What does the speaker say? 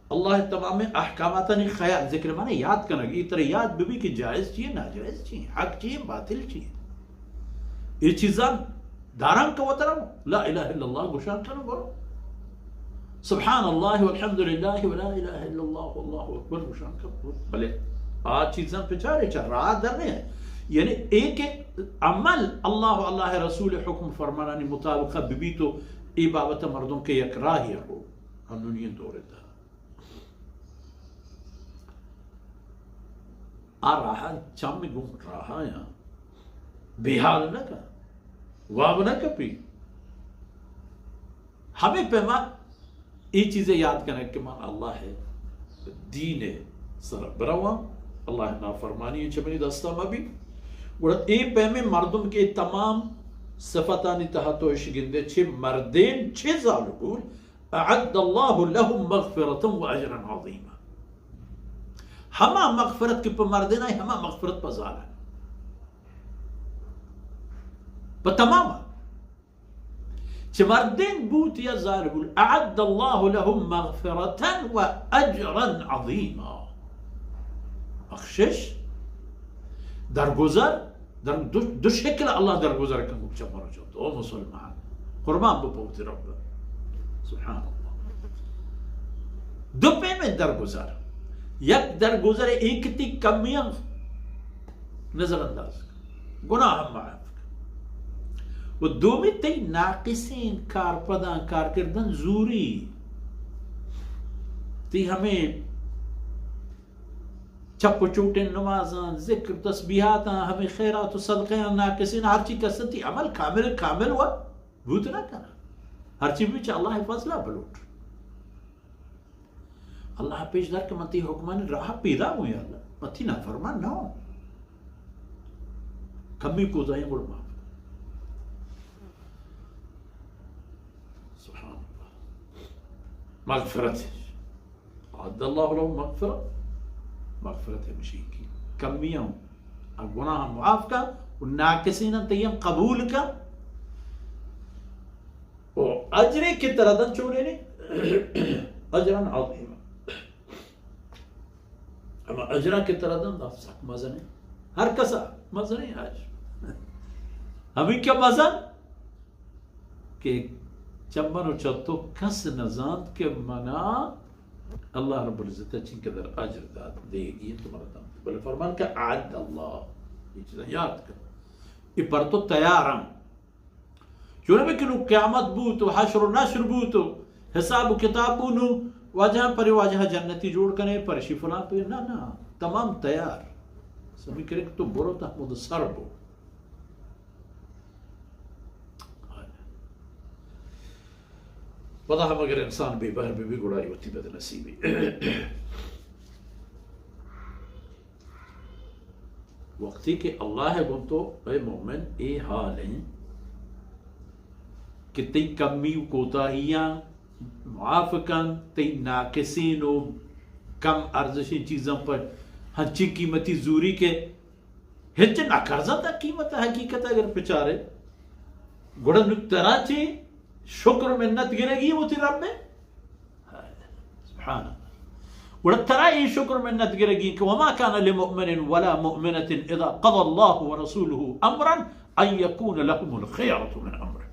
اللہ تمام احکاماتانی خیال، ذکر معنی یاد کنگ، اے ترا یاد ببی کہ جائز چی ایں، ناجائز چی ایں، حق چی ایں، باطل چی ایں۔ اے چیزاں داران کہ وترا لا الہ الا اللہ گوشان کن برو۔ سبحان اللہ والحمد للہ ولا الہ الا اللہ واللہ اکبر گوشان کن برو۔ بلے آ چیزاں بچارے چہ راہ در نہ ایں۔ یعنی اے کہ عمل اللہ و اللہ رسول حکم فرمانانی مطابق ببی تو اے بابت مردم کہ یک راہی رو ہنونی دور تا۔ آ راہ چم گوں راہ یا بے حال نہ کن، واب نہ کپی۔ ہمے پیما اے چیزے یاد کنگ کہ من اللہ دین سر برواں، اللہ نافرمانی چہ منی دستا مبی۔ گڑا اے پیمیں مردم کہ تمام صفتانی تہا تو اش گندے، چہ مردین چہ زالبول، اعد اللہ لهم مغفرة و اجرا عظیما۔ ہما مغفرت کہ پہ مردین آئی، ہما مغفرت پہ زالان، پہ تمام، چہ مردین بوت یا زالبول، اعد اللہ لهم مغفرة و اجرا عظیما۔ بخشش، درگزر، در دو، دو شکل اللہ درگزر کن گوں چہ مرو چہ تو، او مسلمان، قربان بہ پہ وتی رب۔ سبحان اللہ۔ دو پیمیں درگزر، یک درگزر اے کہ تئی کمیاں نظر انداز کن، گناہ معاف کن، و دومی تئی ناقصیں کارپداں، کارکرداں زوری، تئی ہمے چپ و چوٹیں نمازاں، ذکر، تسبیحاتاں، ہمے خیرات و صدقیاں، ناقصیں، ہرچی کس تئی عمل کامل، کامل و بوت نہ کناں۔ ہرچی بی چہ اللہ فضلہ بلوٹ۔ اللہ پیش دار کہ من تئی حکمانی راہ پیدا ہوں یا اللہ، من تئی نافرمان نہ ہوں۔ کمی کوتاہی گڑ معاف۔ سبحان اللہ۔ مغفرت۔ اعد اللہ لهم مغفرة، مغفرت ہمشی کہ کمیاں گناہ معاف کا و ناقصیناں تئیاں قبول کا و اجرے کہ ترا دن چونے نے، اجرا عظیما۔ اما اجرا کہ ترا دن دا سک مزنے، ہر کسا مزنے اجر۔ ہمیں کیا مزن؟ کہ چہ من و چہ تو کس نزانت کہ منا اللہ رب العزت چنکدر اجر دات، دیگی تو منا دنت۔ بلے فرمان کہ اعد اللہ، یہ چیزا یاد کن، یہ پر تو تیاراں۔ چون بہ کہ نو قیامت بوت و حشر و نشر بوت و حساب و کتاب بوت، نو واجہ پر واجہ جنتی جوڑ کنے، پرشی فلان پہ، نہ، نہ، تمام تیار۔ سمی کرے کہ تو برو تہ مد سر بو۔ پدا ہم اگر انسان بے بہر بہ بی، گڑا وتی بد نصیبی۔ وقتی کہ اللہ گوں تو، اے مومن، اے حال ہیں کہ تئی کمی و کوتاہیاں معاف کن، تئی ناقصین و کم ارزشیں چیزاں پر ہنچی قیمتی زوری کہ ہچ نہ کرزا تا قیمت حقیقت اگر پچارے، گڑا نو ترا چی شکر و منت گرگی وتی رب؟ سبحان اللہ۔ گڑا ترا اے شکر و منت گرگی کہ وما كان لمؤمن ولا مؤمنة إذا قضى الله ورسوله أمرا أن يكون لهم الخيرة من أمرهم۔